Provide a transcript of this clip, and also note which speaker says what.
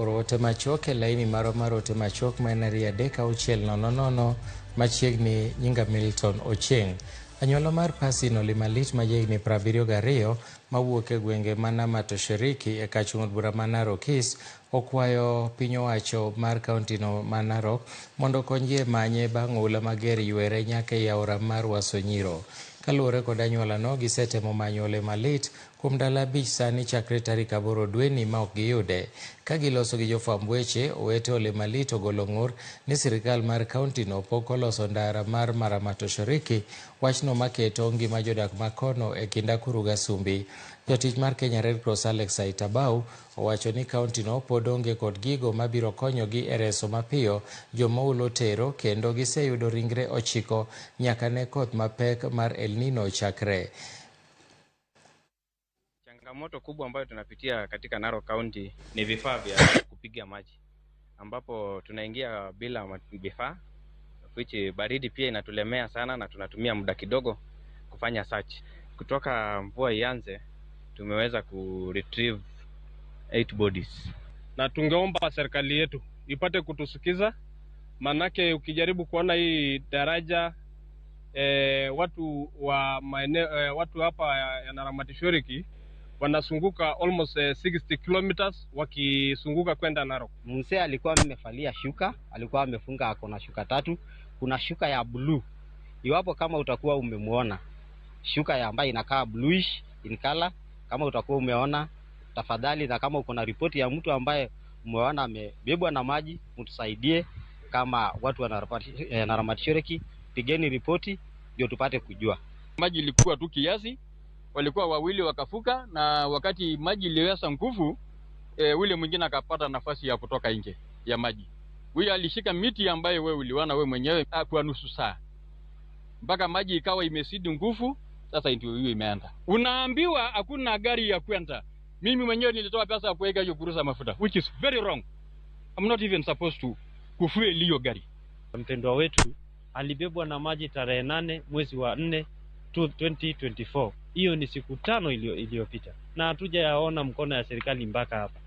Speaker 1: Oro ote machuok e laini marwa mar ote machuok ma en 23600 machiegni nyinga Milton Ochieng. Anyuola mar Pasin Olimalit ma jahigni 72 mawuok e gwenge ma Namatosheriki e kach od bura ma Narok East okwayo piny owacho mar kauntino ma Narok mondo okonygi e manye bang' oula mager ywere nyaka ei aora mar Wasonyiro. Kaluwore kod anyuolano, gisetemo manyo Olemalit kuom ndalo 5 sani chakre tarik 8 dweni ma ok giyude. Ka giloso gi jofwamb weche, owete Olemalit ogolo ng'ur ni sirikal mar kauntino pok oloso ndara mar Maramatosheriki, wachno maketo ngima jodak ma kono e kind akuru gasumbi. Jatich mar Kenya Red Cross Alex Aitabau owacho ni kauntino pod onge kod gigo mabiro konyogi e reso mapiyo joma oula otero kendo giseyudo ringre 9 nyaka ne koth mapek mar El Nino chakre.
Speaker 2: Changamoto kubwa ambayo tunapitia katika Narok County ni vifaa vya kupiga maji, ambapo tunaingia bila vifaa, which baridi pia inatulemea sana na tunatumia muda kidogo kufanya search. Kutoka mvua ianze tumeweza ku retrieve 8 bodies.
Speaker 3: Na tungeomba serikali yetu ipate kutusikiza, manake ukijaribu kuona hii daraja watu wa maeneo watu hapa ya Naramati wanazunguka almost 60 kilometers wakisunguka kwenda Narok.
Speaker 4: Mzee alikuwa amevalia shuka, alikuwa amefunga ako na shuka 3, kuna shuka ya blue. Iwapo kama utakuwa umemuona shuka ya ambayo inakaa bluish in color, kama utakuwa umeona tafadhali, na kama uko na ripoti ya mtu ambaye umeona amebebwa na maji, mtusaidie kama watu wa Naramati, pigeni ripoti ndio tupate kujua.
Speaker 5: Maji ilikuwa tu kiasi, walikuwa wawili wakafuka, na wakati maji iliweza nguvu, ule mwingine akapata nafasi ya kutoka nje ya maji. Huyo alishika miti ambayo wewe uliona wewe mwenyewe kwa nusu saa mpaka maji ikawa imezidi nguvu. Sasa ndio hiyo imeenda. Unaambiwa hakuna gari ya kwenda. Mimi mwenyewe nilitoa pesa ya kuweka hiyo kurusa mafuta, which is very wrong. I'm not even supposed to kufuel hiyo gari.
Speaker 6: Mpendwa wetu alibebwa na maji tarehe 8 mwezi wa 4 2024. Hiyo ni siku 5 iliyopita, na hatujayaona mkono ya serikali mpaka hapa.